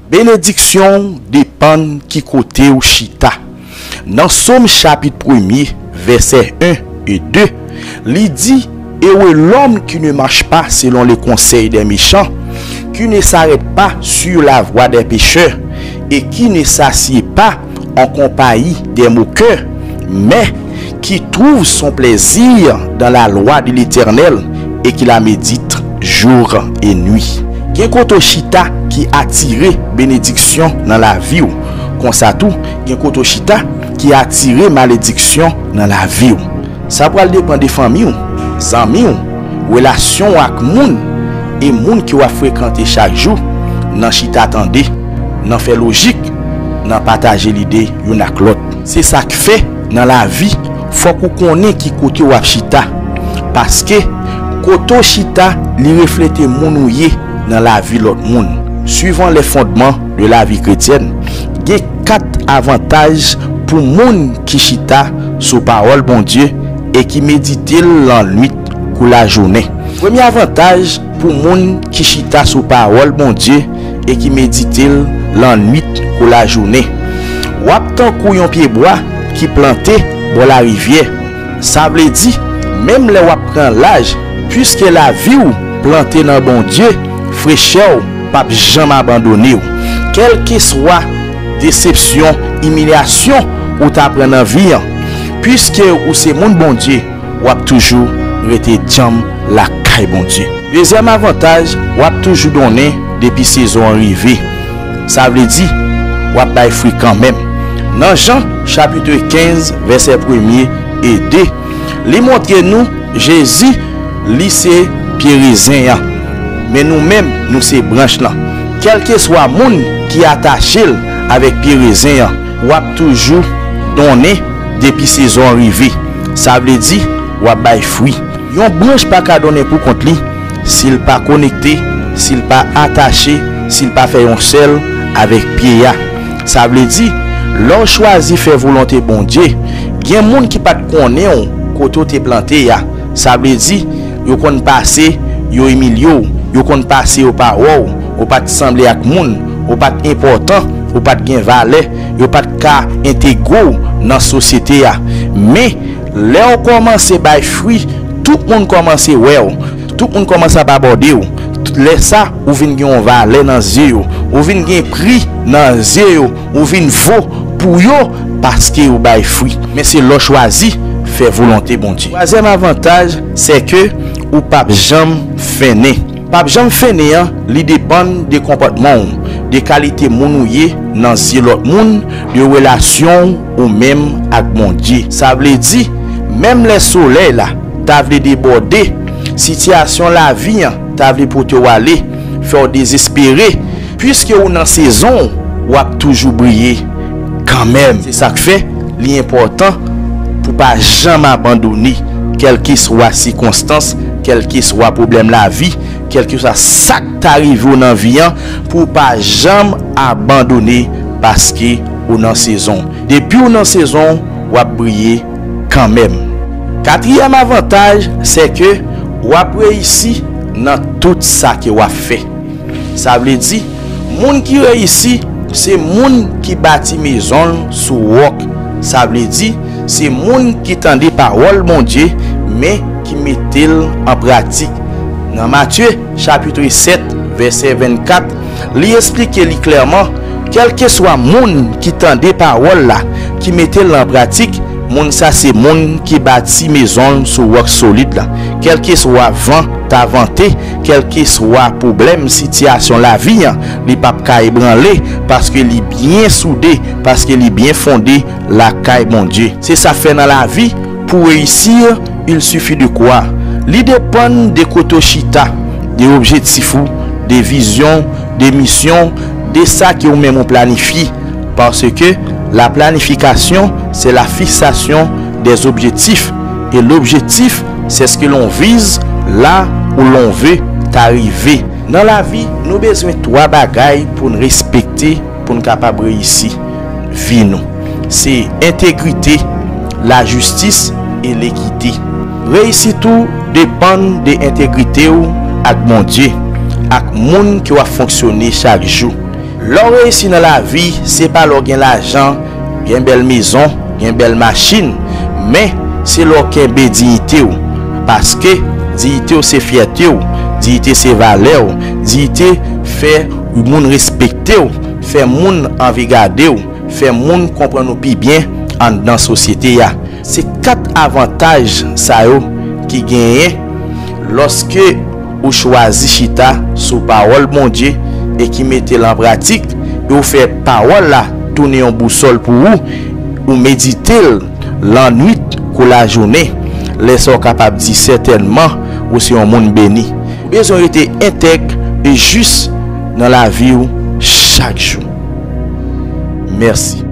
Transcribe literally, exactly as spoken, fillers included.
Benediksyon depann ki kote w chita. Nan Sòm chapit premye, vèsè en e de, li di, Heureux l'homme qui ne marche pas selon le conseil des méchants, qui ne s'arrête pas sur la voie des pécheurs, et qui ne s'assied pas en compagnie des moqueurs, mais qui trouve son plaisir dans la loi de l'Éternel et qui la médite jour et nuit. Gen kote w chita ki atire benediksyon nan lavi w. Konsa tou, gen kote w chita ki atire malediksyon nan lavi w. Sa pral depann de fanmi w, zanmi w, relasyon w ak moun, e moun ke w ap frekante chak jou, nan chita tande, nan fè lojik, nan pataje lide youn ak lòt. Se sa k fè, nan lavi, fòk ou konnen ki kote w ap chita. Paske, kote w chita, li reflete moun ou ye nan lavi lòt moun. Suivant les fondements de la vie chrétienne, gen kat avantaj pou moun ki chita sou pawòl Bondye e ki medite l lannwit kou lajounen. Premye avantaj pou moun ki chita sou pawòl Bondye e ki medite l lannwit kou lajounen. W ap tankou yon pyebwa ki plante bò larivyè. Sa vle di, menm lè w ap pran laj, piske lavi w plante nan Bondye, frechè w p ap janm abandone w. Kèlkeswa desepsyon, imilyasyon ou ta pran nan vi an, piske ou se moun Bondye, w ap toujou rete djanm lakay Bondye. Dezyèm avantaj, w ap toujou donnen depi sezon an rive. Sa vle di, w ap bay fwi kanmenm. Nan Jan, chapit kenz, vèsè premye e de, li montre nou Jezi, li se pye rezen an. Men nou menm, nou se branch lan. Kèlkeswa moun ki atache l avèk pye rezen an, w ap toujou donnen depi sezon an rive. Sa vle di, w ap bay fwi. Yon branch pa ka donnen pou kont li si l pa konekte, si l pa atache, si l pa fè yon sèl avèk pye a. Sa vle di, lè w chwazi fè volonte Bondye, gen moun ki pa t konnen w kote w te plante a. Sa vle di, yo konn pase, yo imilye w, yo konn pase, yo pa wè w, ou pa t sanble ak moun, ou pa t enpòtan, ou pa t gen valè, yo pa t ka entegre w nan sosyete a. Men, lè w kòmanse bay fwi, tout moun kòmanse wè w, tout moun kòmanse ap abòde w. Lè sa, ou vin gen yon valè nan zye yo, ou vin gen pri nan zye yo, ou vin vo pou yo paske ou bay fwi. Men se lè w chwazi fè volonte Bondye. Twazyèm avantaj, se ke ou p ap janm fennen. P ap janm fennen an, li depann de konpòtman w, de kalite moun ou ye nan zye lòt moun, de relasyon w ou menm ak Bondye. Sa vle di, menm lè solèy la ta vle debòde, sitiyasyon lavi an ta vle pote w ale, fè w dezespere, piske ou nan sezon w, w ap toujou briye kanmenm. Se sa k fè li enpòtan pou w pa janm abandone, kèlkeswa sikonstans, kèlkeswa pwoblèm lavi, kèlkeswa sa k ta rive w nan vi an, pou w pa janm abandone, paske ou nan sezon. Depi w nan sezon, w ap briye kanmenm. Katriyèm avantaj, se ke w ap reyisi nan tout sa ke w ap fè. Sa vle di, moun ki reyisi, se moun ki bati mezon l sou wòk. Sa vle di, se moun ki tande pawòl Bondye, men ki mete l an pratik. Nan Matye, chapit sèt, vèsè vennkat, li esplike li klèman, kèlkeswa moun ki tande pawòl la, ki mete l an pratik, moun sa se moun ki bati mezon l sou wòk solid la. Kèlkeswa van ta vante, kèlkeswa pwoblèm, sitiyasyon lavi an, li p ap ka ebranle, paske li byen soude, paske li byen fonde lakay Bondye. Se sa fè nan lavi, pou reyisi, il suffit de croire. Li depann de kote w chita, de objektif ou, de vizyon, de misyon, de sa ke ou menm ou planifye. Paske la planifikasyon, se la fiksasyon des objectifs. Et l'objectif, c'est ce que l'on vise, là où l'on veut arriver. Nan lavi, nou bezwen twa bagay pou n respekte, pou n kapab reyisi vi nou. Se entegrite, lajistis e lekite. Reyisit ou depann de entegrite w ak Bondye, ak moun ke w ap fonksyone chak jou. Lè w reyisi nan lavi, se pa lè w gen lajan, gen bèl mezon, gen bèl machin, men se lè w kenbe diyite w. Paske diyite w se fyète w, diyite se valè w, diyite fè moun respekte w, fè moun anvi gade w, fè moun konprann ou pi byen anndan sosyete a. Se kat avantaj sa yo ki genyen lòske ou chwazi chita sou pawòl Bondye e ki mete l an pratik, e ou fè pawòl la tounen yon bousòl pou ou, ou medite l lannwit kou lajounen. Lè sa w kapab di sètènman ou se yon moun beni. Ou bezwen rete entèg e jis nan lavi w chak jou. Mèsi.